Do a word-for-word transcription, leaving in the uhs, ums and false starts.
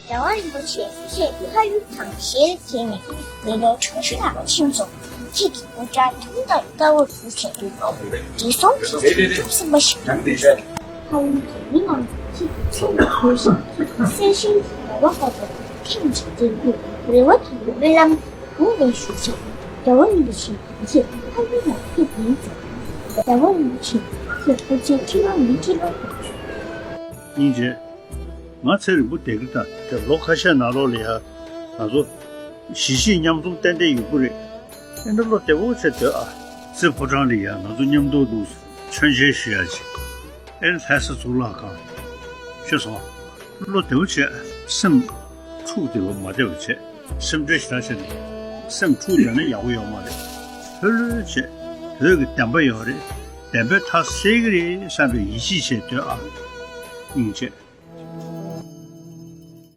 རྒྱལ་བ་རིན་པོ་ཆེ་ཁྱེད་ཕ་ཡུལ་དང་ཞལ་མཇལ་ནས་ལེ་ལོ་ཁྲུང་ཆུ་ལ་ཕྱིན་སོང་། ཁྱེད་ཀྱི་སྐུ་དགྲ་ཐུང་དང་དཀར་བོ་བཞུགས་ཚེ་བགྲེས་སོང་གི་ཐུགས་སེམས་པ་ཞིག་དང་ལྡན་ཤག་ཕ་ཡུལ་གྱི་མི་རྣམས་ཁྱེད་ཀྱི་མཚན་ལ་གུས་ཤིང་ཁྱེད་ཀྱི་གསལ་ཤིང་གི་རེ་བ་ལྟ་བུ་ཐེངས་གཅིག་མཇལ་རྒྱུའི་རེ་བ་དང་སྨོན་ལམ་དགུང་ནས་ཞུ་ཞིང་། རྒྱལ་བ་རིན་པོ་ཆེ་ཁྱེད་ཕ་ཡུལ་ལ་ཕེབས་ཡིན་ཚེ། རྒྱལ་བ་རིན་པོ་ཆེ་ཁྱེད་སྐུ་ཚེ་ཁྲི་ལོ་ཉི་ཁྲི་ལོ། སྙིང་རྗེ། ང་ཚེ་རིང་པོ་བསྡད་ཀྱི་ད་དེ་ལོ་ཁ་ཤས་ནང་ལོགས་ལ་ཡ་ང་ཚོ་གཞིས་བྱེས་མཉམ་འཛོམས་ཏན་ཏན་ཡོང་གི་རེད། ཨེ་འདྲ་བློ་བདེ་པོ་བྱས་སྡོད་ཨ། རྩེ་ཕོ་བྲང་ལ་ཡ་ང་ཚོ་མཉམ་དུ་འདུག་མཆོད་མཇལ་ཞུ་ཡ་ཅིག་ཨེ་ལྷ་ས་གཙུག་ལག་ཁང་། ཤེས་སོང་། བློ་བདེ་པོ་བྱས་སེམས་འཁྲུག་བདེ་པོ་མ་བདེ་བོ་བྱས་སེམས་ཁྲལ་ཞེ་དྲག་བྱས་ནས་སེམས་འཁྲུག་བསྡད་ན་ཡག་པོ་ཡོད་མ་རེད། ལྷོད་ལྷོད་བྱས་བོད་ཀྱི་བདེན་པ་ཡོད་རེད། བདེན་པའི་མཐའ་གསལ་གྱི་རེད་བསམ་པའི་ཡིད་ཆེས་བྱས་སྡོད་ཨ། སྙིང་རྗེ།